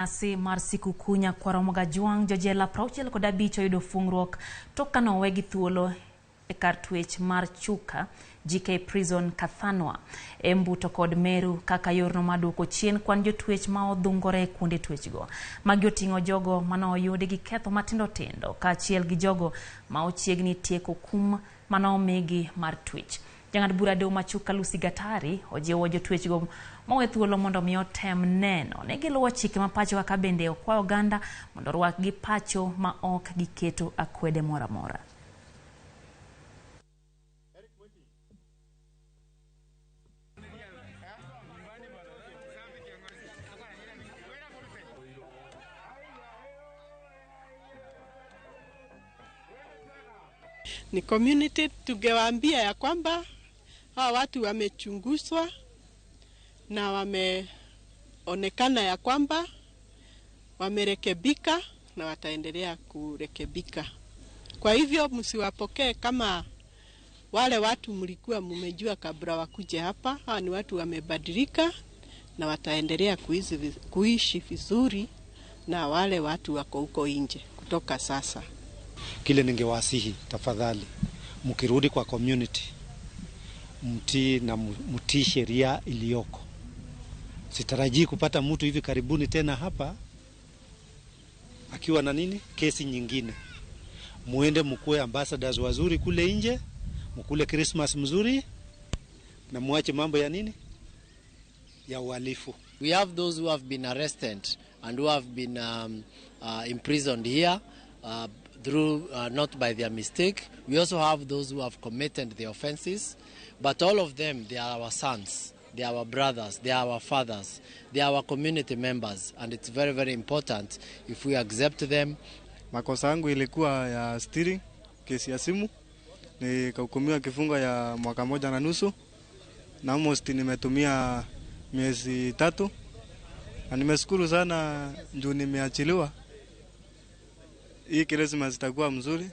Nyasi mar sikukuu nyakwar Mogajwang' jojela 65 oyudo fungruok tok kane owegi thuolo e kar twech mar Chuka GK Prison Kathanwa, Embu to kod Meru kaka yorno mar duoko chien kwan jotwech ma odhungore kuonde twechgo. Magi oting'o jogo mane oyudi gi ketho matindo tindo kaachiel gi jogo ma ochiegni tieko kum mane omigi mar twech. Jang'ad bura doho ma Chuka Lucy Gatari ojiwo jotwechgo mowe thuolo mondo mi otem neno ni giluwo chike ma pacho kaka bende okwayo oganda mondo orwakgi pacho ma ok giketo akwede moro amora. Ni community tungewaambia ya kwamba hawa watu wamechunguzwa na wameonekana ya kwamba wamerekebika na wataendelea kurekebika. Kwa hivyo msiwapokee kama wale watu mlikuwa mmejua kabla wakuje hapa. Hawa ni watu wamebadilika na wataendelea kuishi vizuri na wale watu wako huko nje kutoka sasa. Kile ningewasihi tafadhali, mkirudi kwa community mtii na mtii sheria iliyoko. Sitarajii kupata mtu hivi karibuni tena hapa akiwa na nini kesi nyingine. Muende mkuwe ambassadors wazuri kule nje, mkule Christmas mzuri na muache mambo ya nini ya uhalifu. We have those who have been arrested and who have been imprisoned here through not by their mistake. We also have those who have committed the offenses, but all of them, they are our sons, they are our brothers, they are our fathers, they are our community members, and it's very, very important if we accept them. Makosa yangu ilikuwa ya stealing, kesi ya simu, nikahukumiwa kifungo ya mwaka 1.5 na almost nimetumia miezi 3, na nimeshukuru sana juu nimeachiliwa. Hii Christmas itakuwa mzuri.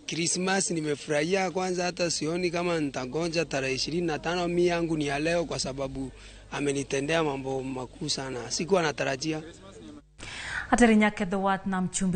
Christmas nimefurahia kwanza, hata sioni kama nitagonja tarehe 25. Mi yangu ni ya leo kwa sababu amenitendea mambo makuu sana, sikuwa natarajia. Hatari nyake dho wath nam chumbi.